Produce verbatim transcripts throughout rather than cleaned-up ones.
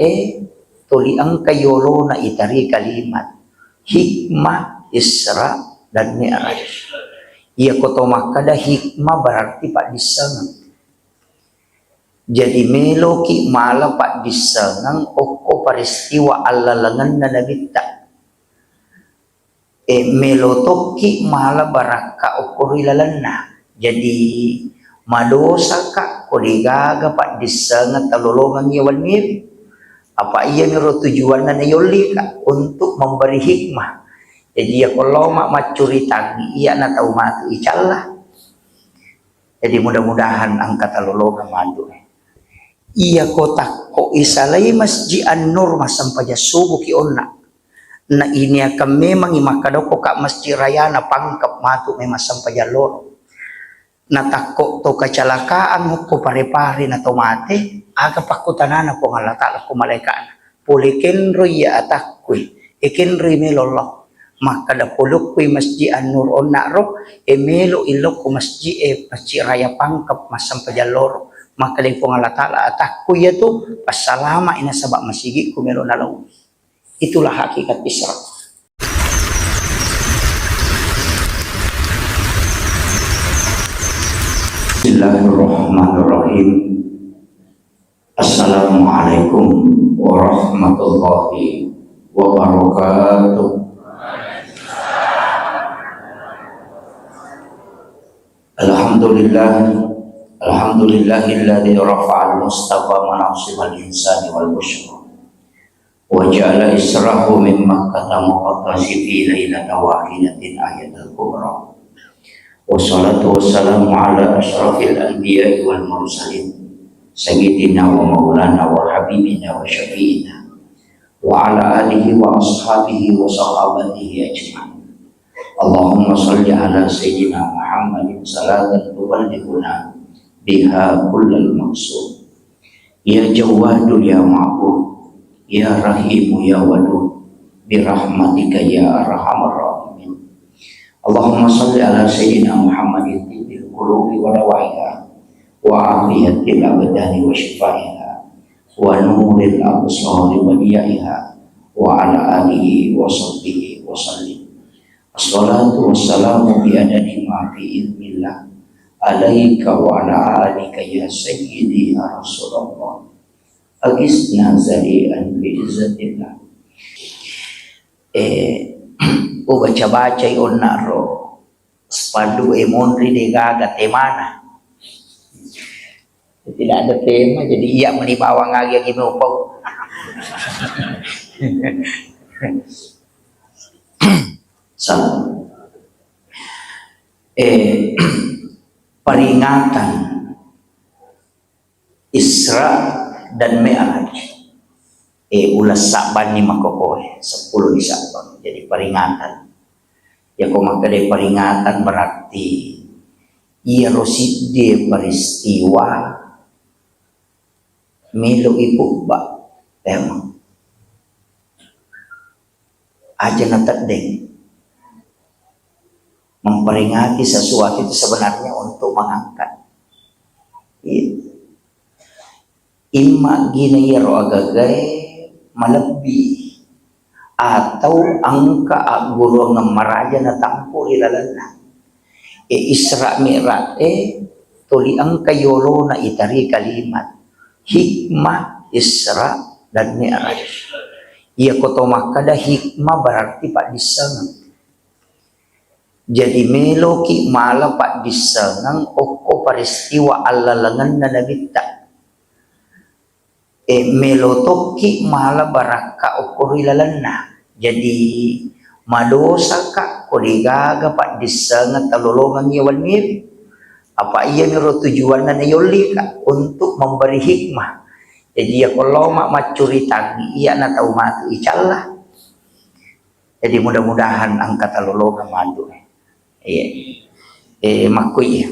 Eh, tuli engka yolona itari kalimat hikmah Isra dan Mi'raj. Iya ko to makkada hikmah berarti paddissengeng. Jadi meloki mala paddissengeng okko peristiwa allalengenna Nabitta. E, melo tokki mala barakka okko ri lalenna. Jadi madosaka ko degaga paddissengeng talolongeng iya wenniwi. Apa iyamiro tujuanna nayollika untuk memberi hikmah. Jadi iya ko loma maccuritangi iya na tau matu icalla. Jadi mudah-mudahan engka talolongeng mandu. Iya ko takko isalai Masjid An-Nur massempajang subuki onna. Na ini akan memangi makkadokko ka Masjid Rayana Pangkep matu memang sempajang loro. Na takko to kecelakaan okko Pare-Pare na to mate, aga pakkutanana Puang Allah Taala ko malaika'na. Pole kenroi iya atakkui, e kenroi melo Allah. Makkada polokkui Masjid An-Nur onna ro, e melo illokku masjid e Masjid Raya Pangkep massempajang loro. Makkada Puang Allah Taala atakku iyatu passalama i nasaba masigikku melo nalao. Itulah hakikat Isra. Bismillahirrahmanirrahim. Assalamualaikum warahmatullahi wabarakatuh. Alhamdulillah, alhamdulillahilladzi rafa'al mustafa manasibal insani wal busyra. Wa ja'ala israhu min Makkata muqaddasi fi lailata wahidatin ayatul kubra. Wassalatu wassalamu ala asyrafil anbiya'i wal mursalin, sayyidina wa maulana wa habibina wa syafi'ina, wa ala alihi wa ashabihi wa sahabatihi ajma'in. Allahumma salli ala sayyidina Muhammadin salatan tuballighuna biha kullal maqsud. Ya Jawwadu ya Ma'bud, ya Rahimu ya Wadud, birahmatika ya arhamar rahimin. Allahumma salli ala sayyidina Muhammadin tibbil qulubi wa dawaiha, wa afiyatil abdani wa shifaiha, wa nuril absari wa diyaiha, wa ala alihi wa sahbihi wa sallim. Assalatu wassalamu bi adadi ma fi ilmillah alaika wa ala alika ya sayyidi ya Rasulullah. Agisna zalian bi izzatillah. Eh, ubaca-bacai onna ro. Spanduk e monri degaga temana. Tidak ada tema, jadi iya meni bawang agi-agi mupau. Salah. Eh, peringatan Isra dan Mi'raj. Eh, uleng Sa'banni makkokoe, seppulo di Sa'ban. Jadi peringatan. Ya, ko makkeda peringatan berarti iyaro siddi peristiwa melo ipubba. Emang. Aja nateddeng. Memperingati sesuatu itu sebenarnya untuk mengangkat. Iya. Imma gina iyaro agagae malebbi atau engka agguruang maraja natampu ri lalenna. E, Isra Mi'raj e tuli engka yolona itari kalimat hikmah Isra dan Mi'raj. Iya ko to makkada hikmah berarti paddissengeng. Jadi meloki mala paddissengeng okko peristiwa allalengenna Nabitta. E, melo tokki mala barakka okko ri lalenna. Jadi madosaka ko degaga paddissengeng talolongeng iya wenniwi. Apa iyamiro tujuanna nayollika untuk memberi hikmah. Jadi iya ko loma maccuritangi iya na tau matu icalla. Jadi mudah-mudahan engka talolongeng mandu. Iya. Eh, makkui iya.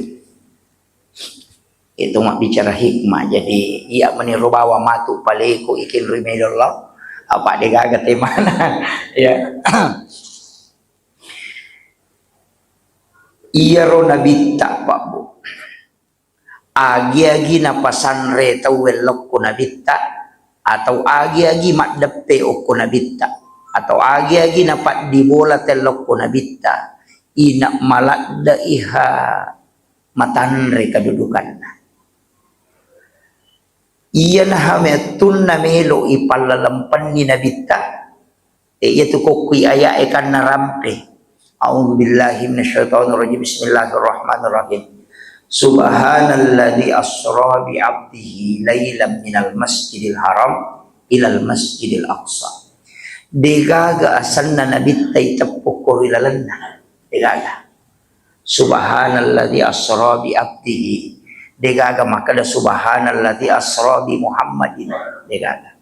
Itu mabbicara hikmah. Jadi iya meniro bawa matu paleko ikin ri melo Allah. Apa degaga temana. Ya. Iyaro Nabitta, Pak Bu. Agi-agi napasanre tauwe lokko Nabitta, atau agi-agi maddeppe okko nabitta, atau agi-agi napaddibola tellokko nabitta, ina maladde'iha matanre kedudukanna. Iyanaha mettunna melo ipallalempenni nabitta, e, iyatu kokkui aya'e kanna rampe. A'udzubillahi minasyaitonirrajim. Bismillahirrahmanirrahim. Subhanalladzi asra bi abdihi lailam minal masjidil haram ilal masjidil aqsa. Degaga asenna nabitta iteppu ko ri lalenna. Degaga. Subhanalladzi asra bi abdihi. Degaga makkeda subhanalladzi asra bi Muhammadin. Degaga.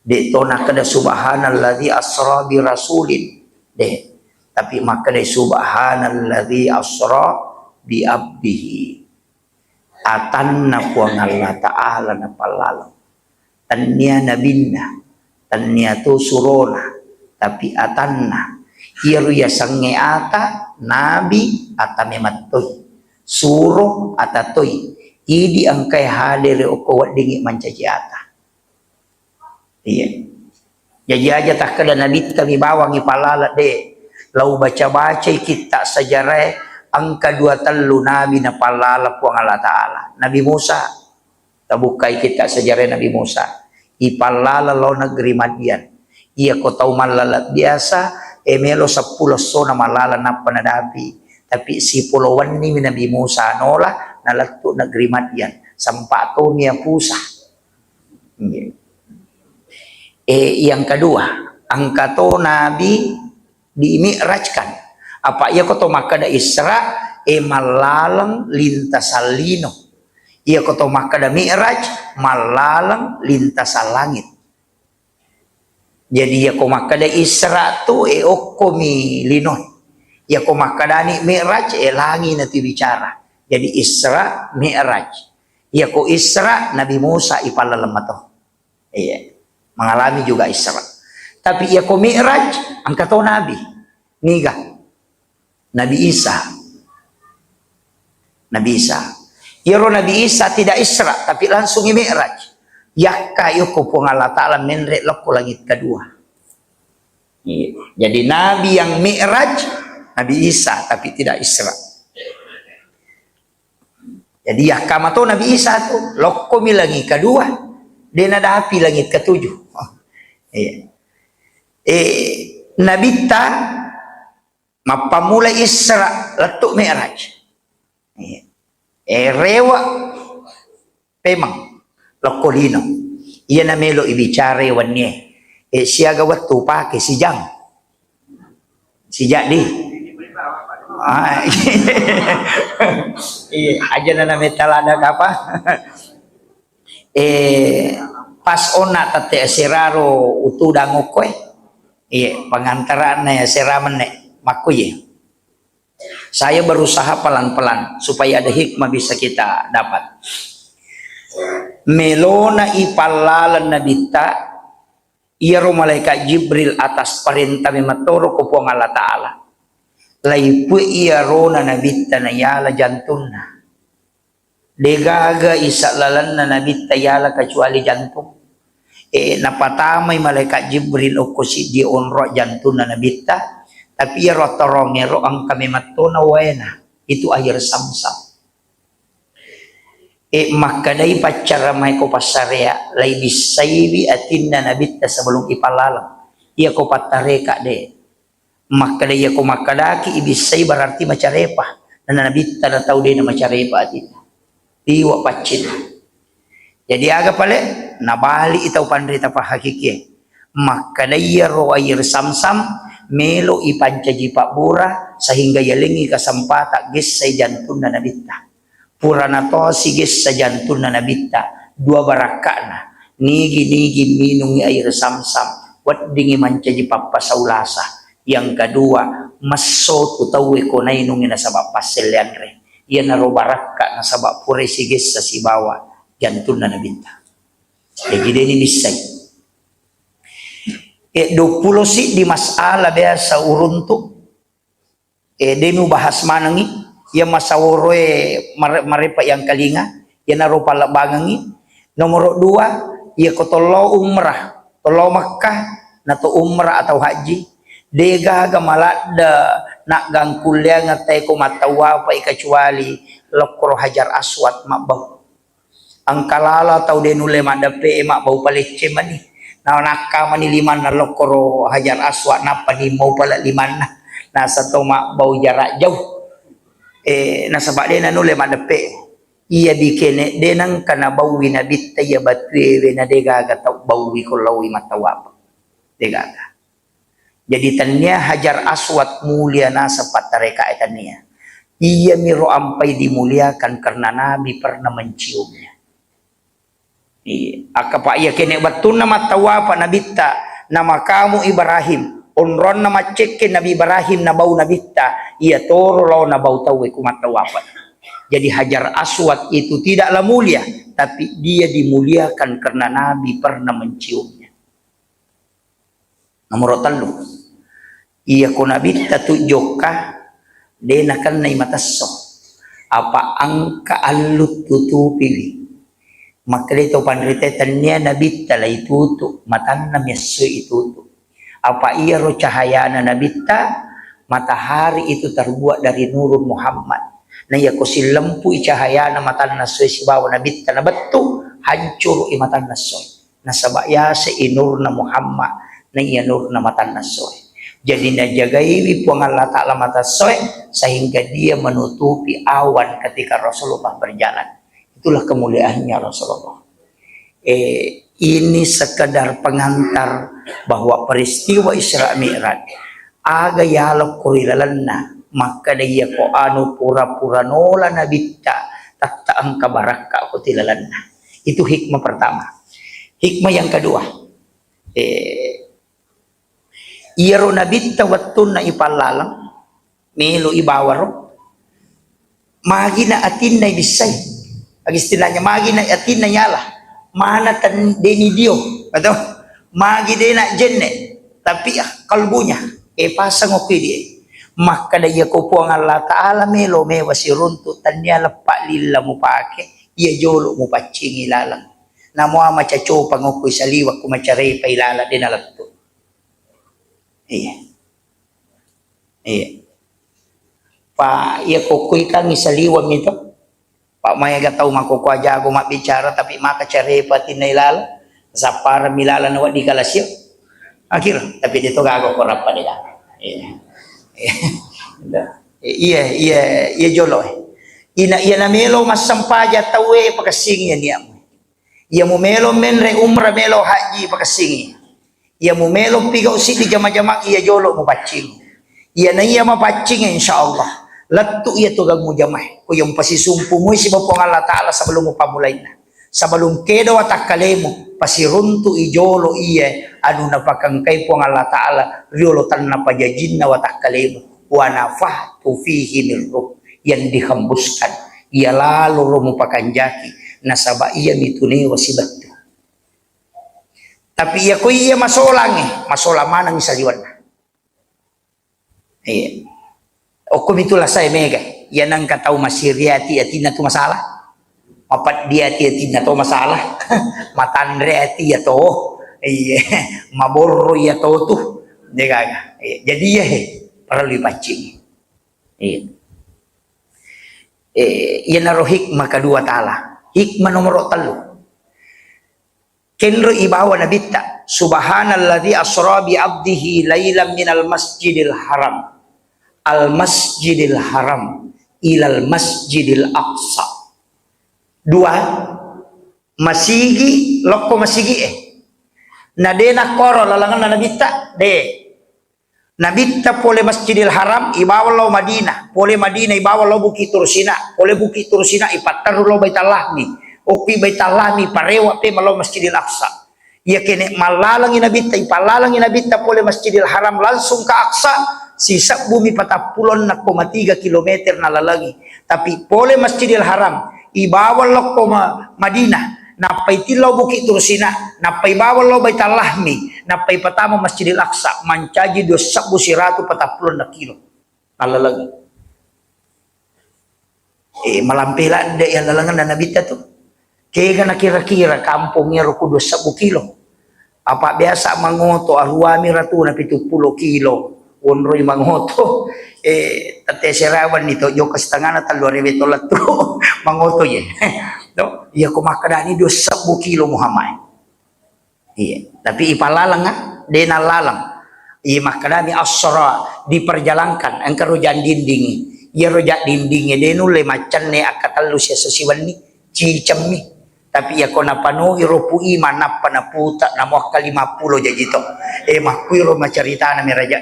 De to nakkeda subhanalladzi asra bi rasulin. De. Tapi makkeda subhanalladzi asra bi abdihi. Atanna Puang Allah Ta'ala napallaleng. Tennia nabinna, tennia to surona, tapi atanna. Iyaro yasengnge ata, nabi, ata memettoi. Suro, ata toi. Idi engkai hadere okko weddingngi mancaji ata. Iya. Jaji aja takkeda nabitta mi bawang ipallala, de. Lau baca-bacai kitta sejarah, engka dua tellu nabi napallala Puang Allah Ta'ala. Nabi Musa, tabukkai kitta sejarah Nabi Musa. Ipallala lao negeri Madian. Iya ko tau mallala biasa, e melo seppulo essona mallala nappa nadapi. Tapi sipolo wenni mi Nabi Musa nola, nalettu negeri Madian. Sempa tomi apusa. Nggih. Eh, yang kedua, engka to Nabi di mi'rajkan. Apa iya ko to makkeda Isra, eh, mallaleng lintasan lino. Iya ko to makkeda Mi'raj, mallaleng lintasan langit. Jadi iya ko makkeda Isra tu, eh, okko mi lino. Iya ko makkedani Mi'raj, eh, langi natu bicara. Jadi Isra, Mi'raj. Iya ko Isra, Nabi Musa ipallaleng mato. Iya. Mengalami juga Isra. Tapi iya ko Mi'raj, engka to Nabi. Niga? Nabi Isa. Nabi Isa. Iyaro Nabi Isa tidak Isra, tapi langsung i Mi'raj. Yakka yoko Puang Allah Ta'ala menre lokko langit kedua. Iya. Jadi Nabi yang Mi'raj, Nabi Isa, tapi tidak Isra. Jadi yakkama to Nabi Isa tu, lokkomi langit kedua, de nadapi langit ketujuh. Iya. Eh, Nabitta mappammula Isra lettu Mi'raj. Iya. Eh, rewa pemeng lokko lino. Iya namelo ibicara wennie. Eh, siaga wettu pake sijang. Sijak di. Ah, iya, aja nana metta lada kapa. Eh, pas onna tette seraro utudang okkoe. Iya, pengantaranna ya seramenne. Makku ye. Saya berusaha pelan-pelan supaya ada hikmah bisa kita dapat. Melona ipallaleng nabitta, iyaro malaikat Jibril atas perintah memettoro ko Puang Allah Ta'ala. Laipue iyarona nabitta nayala jantunna. Degaga isa lalenna nabitta yala kecuali jantung. E, napatamai malaikat Jibril okko siddi onrong jantunna nabitta, tapi iyaro torongngero engka memettona waena, itu air samsam. E, makkedai paccara mai ko passarea, laibissaiwi atinna nabitta sebelum ipallaleng. Iya ko pattareka de. Makkeda, iya ko makkedaki ibissai berarti macarepa. Nana nabitta na tau de na macarepa atinna. Liwa paccinna. Jadi aga pale? Nabali i tau panrita pahakikie. Makkeda iyaro air samsam melo ipancaji pabbura sehingga yalengi kesempatan gessai jantunna nabitta. Purana to sigessa jantunna nabitta, dua barakka'na. Nigi-nigi minungi air samsam, weddingi mancaji pappasau lasa. Yang kedua, messo tu tauwe ko nainungi nasaba passelleanre. Iyanaro barakka nasaba purai sigessa sibawa jantunna nabitta. Jadi deni bissai. E, duappulo siddi masalah biasa uruntu. Eh, de mubahas manengi, iya masaworoe mare-, marepa yang kalinga, iyanaro pallebbangengi. Nomoro dua, Iya ko tollo umrah, tollo Makkah, na to umrah atau haji, degaga maladde naggangkulleang teko mattawapai kecuali lokkoro Hajar Aswad mabbau. Engka lala tau de nulle maddeppe e mabbau palecce mani. Na nakka mani limanna lokkoro Hajar Aswad, nappa nimmau pale limanna. Nasa to mabbau jarak jauh. Eh, nasaba de nanulle maddeppe. Iya dikene de nengka nabaui nabitta iya batue we na degaga tau baui ko laui mattawapa. Degaga. Jadi, tennia Hajar Aswad mulia naseng pattarekae, tennia. Iyamiro ampai dimuliakan karena Nabi pernah menciumnya. Iya. Akkapa iya kene wettunna mattawapa Nabitta na makamu Ibrahim, onronna maccekke Nabi Ibrahim nabau Nabitta, iya toro lao nabau tauwe ku mattawapa. Jadi, Hajar Aswad itu tidaklah mulia, tapi dia dimuliakan karena Nabi pernah menciumnya. Nomoro tellu, iya ko nabitta tu jokka, de nakennai matesso. Apa engka allu tutupiwi. Makkeda to panrita tennia nabitta lai tutu, matanna miassoi itutu. Apa iyaro cahayana nabitta, matahari itu terbuat dari nurun Muhammad. Na iya ko sillempui cahayana matanna soe sibawa nabitta nabettu, hancurui matanna soe. Nasaba yasei nurna Muhammad, na iya nurna matanna soe. Jadi najagaiwi Puang Allah Ta'ala matassoe sehingga dia menutupi awan ketika Rasulullah berjalan. Itulah kemuliaannya Rasulullah. Eh, ini sekedar pengantar bahwa peristiwa Isra Mi'raj aga yalokko ri lalenna, makkeda iya ko anu pura-pura nola nabitta, tatta engka barakka ko ti lalenna. Itu hikmah pertama. Hikmah yang kedua, eh, iyaro nabitta wettunna ipallaleng, melo ibawaro, magina atinna ibissai. Agi istilahnya, magina atinna yala, mana ten-, deni dio, atau magi dena jenne, tapi ah, kalbunya, eh, pasang okui dia. Makkeda iya ko Puang Allah Ta'ala melo mewa siruntu, tennia leppa lilla mupake, iya jolo mupaccingi laleng. Namo macacopa ngokoi saliwa ku macarepa ilala dena lettu. Iya. Iya. Pa iya kokoi kangi saliwa mito. Pa maega tau makoko ajago mabbicara tapi maka carepa tinna ilala. Sapparami ilala na waddi kalasio. Akhir, tapi de to gaga ko rappa de gaga. Iya. Iya, iya, iya jolo. Ina iya namelo massempaja tauwe pakassingi niamu. Iya mumelo menre umrah melo haji pakassingi. Iya mumelo pigau siddi jama-jamang iya jolo mupaccingi. Iya na iya mapaccingi insyaallah. Lettu iya tugang mujamae. Ko yang pasisumpu mui siba Puang Allah Ta'ala sebelum mupammulainna. Sebelum kedo watakkalemu, pasiruntu i jolo iya anu napakangkai Puang Allah Ta'ala riolo tanna pajajinna watakkalemu. Wa nafahtu fihi min ruh, yang dihembuskan. Iya lalo ro mupakanjaki, nasaba iya mitunewa sibettu. Tapi iya ko iya masolangnge, masolang maneng saliwenna. Iya. Okko mitu lasae mega. Iya nengka tau masiri ati, atinna tu masalah. Mapeddi ati, atinna to masalah. Matanre ati iya to. Iya. Maborro iya to tu. Degaga. Iya. Jadi iya he, parellu ipaccing. Iya. Eh, iyanaro hikmah kedua ta'ala. Hikmah nomor tellu. Kenro ibawa nabitta, "Subhanalladzi asra bi abdihi lailan minal masjidil haram, al masjidil haram, ilal masjidil aqsa." Dua, masigi, lokko masigi e. Na de nakkoro lalanganna nabitta, de. Nabitta pole Masjidil Haram, ibawa lao Madinah, pole Madinah, ibawa lao Bukit Tursina, pole Bukit Tursina, ipatterru lao Baitallahmi, okki Baitallahmi, parewa pe malao Masjidil Aqsa. Iya kene mallalengi Nabitta, ipallalengi Nabitta pole Masjidil Haram langsung ke Aqsa, sisebbumi patappulonna koma tiga kilometer nalalengi. Tapi pole Masjidil Haram, ibawa lokko Ma-, Madinah, nappai tillau Bukit Tursina, nappai bawang lao Baitallahmi, nappai patama Masjidil Aqsa, mancaji dua sebbu siratu patappulo enneng kilo. Nallalengi. Eh, malampe ladde iya lalenganna Nabitta tu. Kega na kira-kira kampong ero ku dua sebbu kilo. Apa biasa mangoto, aruami ratuna pitu pulo kilo. Wonroi mangoto, eh, tette serawan ni to, jokka setengahna tellu ribu to lettu. Mangoto ye. To, iya ko makkadani dua sebbu kilo Muhammad. Iya, tapi ipallaleng, ah, de nallaleng. Iya, makkedami asra diperjalankan, engka rojang dinding. Iya, rojang dinding de nulle maccenne akkatellu siesso siwenni, cicemmi. Tapi iya ko napanoi ro Pu Imang nappa naputa, namo akka lima pulo jaji to. Eh, makkuiro maceritana mi raja.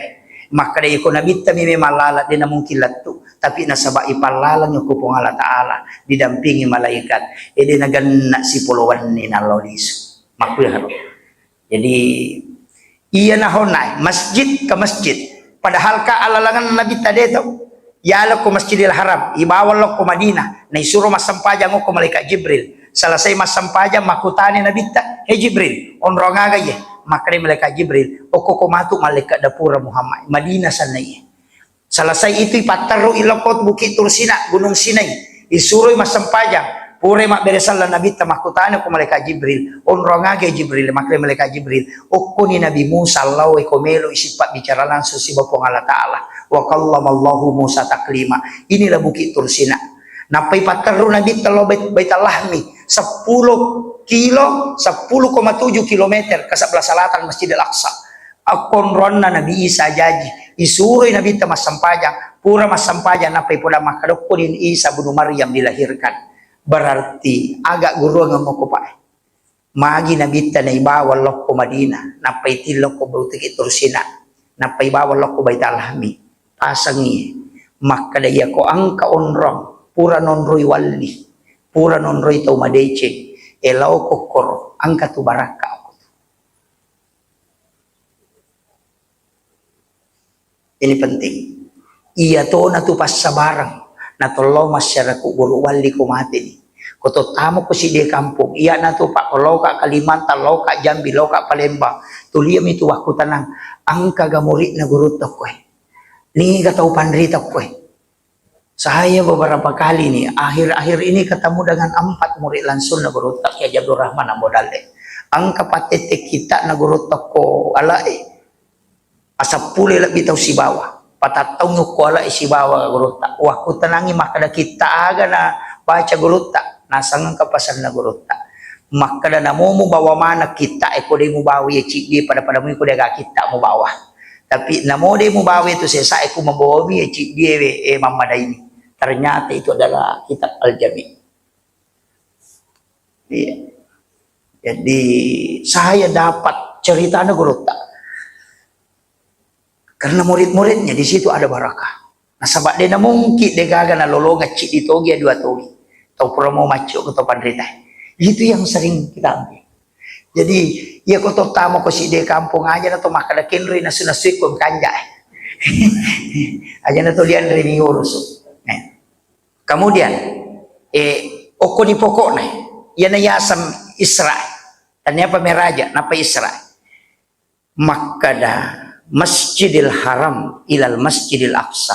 Makkeda iya ko nabitta mi memang laleng, de namungkin lettu. Tapi nasaba ipallaleng ko Puang Allah Taala, didampingi malaikat. Eh, de nagenna sipolo wenni nallo lisu. Makkuiro. Jadi, iya nahonna masjid ke masjid. Padahal ka alalangan Nabi tadi itu, ya lokko Masjidil Haram, ibawa lokko Madinah, na isuro massempajang okko malaikat Jibril. Selesai massempajang, makkutani Nabitta, "He Jibril, onrong aga ye?" Makkeda malaikat Jibril, "Okko ko matu malaikat dapura Muhammad, Madinah sana ye." Selesai itu ipatterru ilokko Bukit Tursina, Gunung Sinai. Isuroi massempajang. Pura mabbere sallang Nabitta, makkutana ko malaikat Jibril, "Onrong aga Jibril?" Makkeda malaikat Jibril, "Okkoni Nabi Musa lao ko melo isi pabbicara langsung siba Puang Allah Taala. Wa kallamallahu Musa taklima." Inilah Bukit Tursina. Nappai patterru Nabitta lao Bait-, Baitul Lahmi, seppulo kilo, seppulo koma tujuh kilometer ke sebelah selatan Masjidil Aqsa. Akkonronna Nabi Isa jaji, isuroi Nabitta massempajang, pura massempajang, nappai podang makkeda, "Okkoni Isa bunu Maryam dilahirkan." Berarti aga guruangeng moko, Pak? Magi Nabitta naibawa lokko Madinah, nappai tillokko Bukit Tursina, nappai bawa lokko Baitul Lahmi, pasengi, makkeda, "Iya ko engka onrong, pura nonroi walli, pura nonroi tau madeceng, elao kokkoro, engka tu barakka." Ini penting. Iya tona tu passabareng. Na tollo masyarakat guru walli ko mate ni. Ko to tamo ko sidde kampung. Iya na tu, Pak, ko loka Kalimantan, loka Jambi, loka Palembang. Tulia mi tu wakku tenang. Engka ga murid na guru tokkoe. Niga tau panrita koe. Saya beberapa kali nih, akhir-akhir ini ketemu dengan empat murid langsung na gurutta, Kiai Haji Abdul Rahman Ambo Dalle. Engka pattette kitta na gurutta ko alae. Asappule lebbi tau sibawa. Patattaung ko alae sibawa gurutta. Wakku tenangi makkeda kitta aga na baca gurutta. Naseng engka pasenna gurutta. Makkeda namo mubawa maneng kitta e ko de mubawa ye ciddi pada-pada mui ko de ga kitta mubawa. Tapi namo de mubawa itu sesa e ku mabawami e ciddi e, e mammadaini. Ternyata itu adalah kitab Al-Jami. Iya. Jadi saya dapat ceritana gurutta. Karena murid-muridnya di situ ada barakah. Nasaba de namungkin de gaga nalolongeng ciddi togi ya dua togi. Tau pura mau maccio ko tau panrita. Itu yang sering kita ambil. Jadi, iya ko to tamo ko sidde kampung aja na to makkeda kenroi nasu-nasu ko kanja. Aja na to lianre mi urus. Nah. Kemudian, eh, okkoni pokokna, iyana yaseng Isra. Tania apa meraja, napa Isra? Makkeda Masjidil Haram ilal Masjidil Aqsa.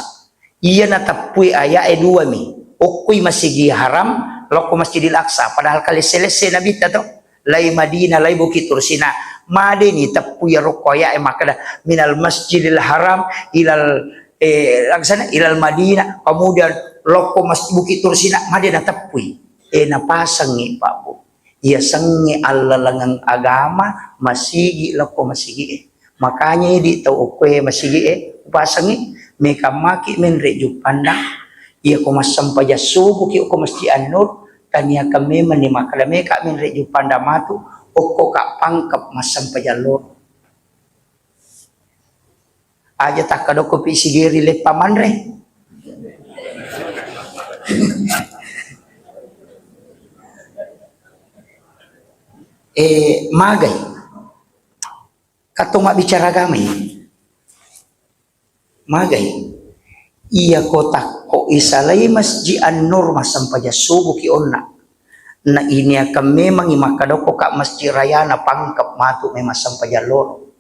Iya nateppui ayae dua mi. Okkoi Masigi Haram, lokko Masjidil Aqsa. Padahal kalesse-lesse Nabitta to. Lai Madinah, lai Bukit Tursina. Madeni teppui rokko ayae makkeda minal Masjidil Haram ilal, eh, langsana ilal Madinah. Kemudian lokko Mas-, Bukit Tursina, made nateppui. Eh, napasengi, Pak, Bu. Iya sengnge allalengeng agama masigi lokko masigie. Makanya idi tau okkoe masigie upasengi, mekammaki menre juppandang. Iya ko massempajang subuki okko Masjid An-Nur, taniakan memang ni makkeda meka menre juppandang matu okko ka pangkep massempajang loro. Aja takka dokko pi sigeri leppa manre. Eh, magai. Katong mabbicara agama ini. Magai. Iya ko takko isalai Masjid An-Nur massempajang subuki onna. Na ini akan memang i makkadokko ka Masjid Raya na pangkep matu memang sempajang loro.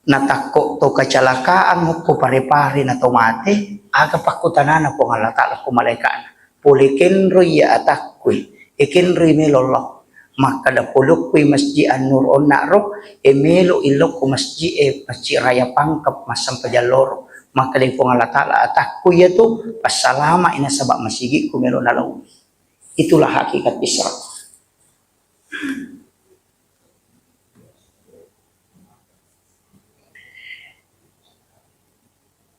Natakko to kecelakaan okko Pare-Pare na to mate, aga pakkutanana Puang Allah Ta'ala ko malaeka'na, pole kenro iya atakkui, E kenroi melo lao. Makkeda polokku i Masjid An-Nur onna ro, e melo ilokku masjid e, Masjid Raya Pangkep massempajang loro. Makkeda Puang Allah Ta'ala, atakku iya tu, passalama i nasaba masigikku melo nalaui. Itulah hakikat Isra.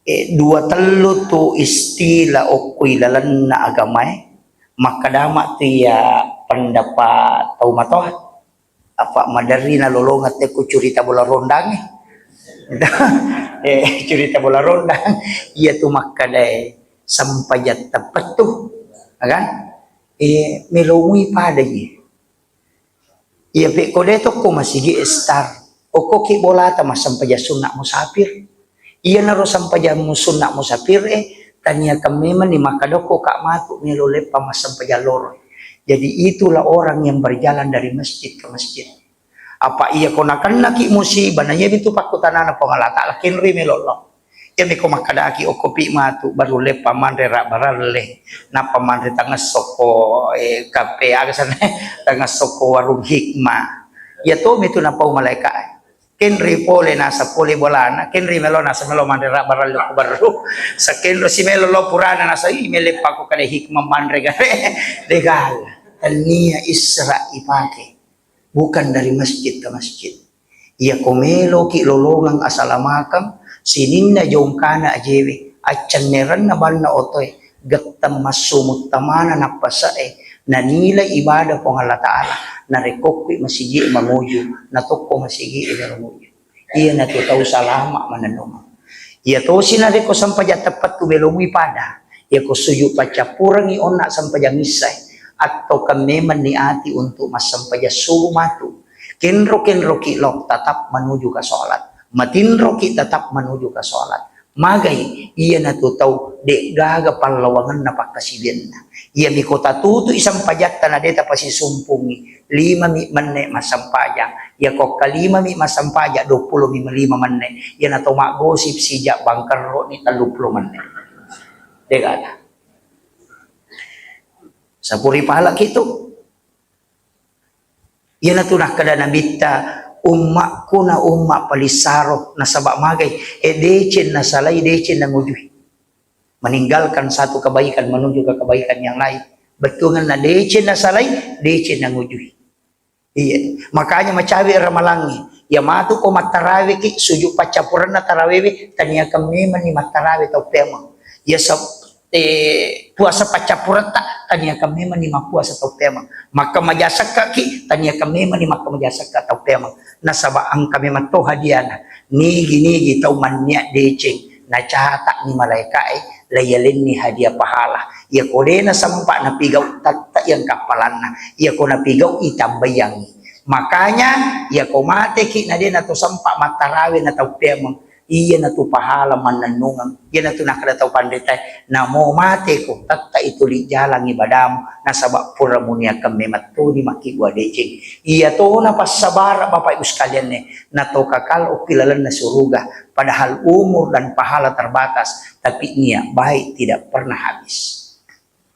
Eh, dua tellu tu istilah okkoi lalenna agamae, makkedama tu iya pendapat tau matoa. Apa maderri nalolongeng tekku curita bola rondangnge. Eh, curita bola rondang. Iya tu makkedae sempajang teppettu, ya kan? Eh, melomui pada iya. Iya, pekko de tokko masigi e star. Okkoki bolata massempajang sunna musafir. Iyanaro sempajang mu-, sunna musafir e, taniakan memang ni makkadokko ka matu melo leppa massempajang loro. Jadi itulah orang yang berjalan dari masjid ke masjid. Apa iya ko nakennaki musibah, na iya bitu pakkutanana Puang Allah Ta'ala, kenri melo lao. Iyami ko makkadaki okkopi matu baru leppa manre rabbaralle, nappa manre tangesso ko, eh, kafe aga sana, tangesso ko warung hikmah. Iya tomi tu napau malaika. Kenri pole nasa pole bolana, kenri melo nasa melo manre rabbaralle ko baru. Sakenro si melo lo purana nasa, "Ih, meleppa ko kada hikmah manre gare." Degala. Tania Isra ipake. Bukan dari masjid ke masjid. Iya ko meloki lolongeng asalamakeng, sininna jongkana ajewe, accennerenna banna otoe, getteng massu muttamana nappase'e, nanilai ibadah Puang Allah Ta'ala, narekko kui masigi manguju, natokko masigi manguju. Iyanatu tau salama manennungeng. Iya tosi narekko sempajang teppettu melomui pada, iya ko sujud paccappurengngi onna sempajang issae, atau kan memang niati untuk massempajang subuh matu. Kenro-kenroki lao tetap menuju ke sholat. Matinroki tetap menuju ke sholat. Magai, iyanatu tau de'gaga pallawangenna pakkasiwianna. Iyami ko tatutui sempajatta na de tapasisumpungi, lima mi menne massempajang. Iya ko kalima mi massempajang, dua puluh mi lima menne. Iyana to maggosip sijak bangkerro ni tellu puluh menne. De'gaga. Sapuri pahala kitu. Iyanatu nakkeda Nabitta, "Ummakku na umma palissaro, nasaba magai, eh, deceng nasalai, deceng nangujui." Meninggalkan satu kebaikan menuju ke kebaikan yang lain. Bettuanna deceng nasalai, deceng nangujui. Iya, makanya macawe ramalangnge. Iya matu ko mattaraweki, sujud paccappurenna tarawewe, taniakan memang ni mattarawe tau peameng. Iya sab-, eh, puasa paccappuretta, taniakan memang ni mappuasa tau peameng. Makkamaja sekkaki, taniakan memang ni makkamaja sekka tau peameng. Nasaba engka memang to hadiana. Nigi-nigi tau mannia deceng, nacata'ni malaeka'e, laiyalenni hadiah pahala. Iya ko de nasempa napigau, tette yang kappalanna. Iya ko napigau, itambaiangi. Makanya, iya ko mateki na de nato sempa mattarawe na tau peameng, iyanatu pahala mannennungeng. Iyanatu nakkeda tau panritae, "Namo mateko, tettai tuli jalang ibadamu, nasaba pura muniakkeng memettoni makkibua deceng." Iyatona passabara, Bapak Ibu sekalianne, nato kakal okki lalenna suruga, padahal umur dan pahala terbatas, tapi niat baik tidak pernah habis.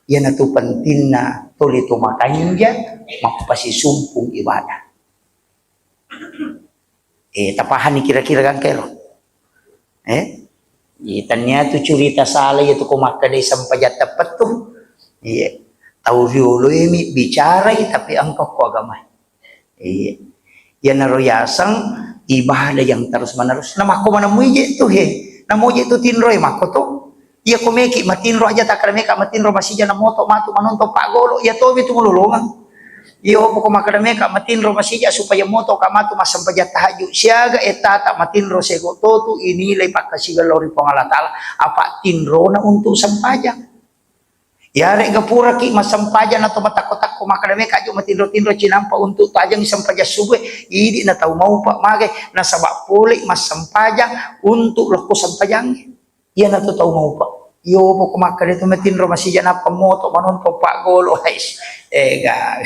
Iyanatu pentingna tuli to makanja mappasisumpung ibadah. Eh, tapahani kira-kira gangka ero? Eh? Iya, tania tu curita sala iya tu ko makkedai sempajang teppettu. Iya. Tau riolo imi bicarai tapi engka ko agama. Iya. Iyanaro yaseng ibadah yang terus menerus. Namakko manemmui je tu he. Namo je tu tinroi makko tu. Iya ko meki matinro aja takkeda meka matinro masija na moto matu manonton paggolo. Iya tomi tu mulolongeng. Iya poko makkeda meka matinro masija supaya moto ka matu massempajang tahajud. Siaga ettata matinro sego totu inilai pakkasiwiang lao ri Puang Allah Ta'ala. Apa tinrona untuk sempajang. Iyare'ga puraki massempajang atau matakko-takko, makkeda meka aju matinro-tinro cinampa untuk tajengi sempajang subuh, idi na tau maupa magai, nasaba pole massempajang untuk lokko sempajangnge. Iyanatu tau maupa. Iyo poko makkeda tu matinro masija nappa moto manonton paggolo, hais. Eh, ga.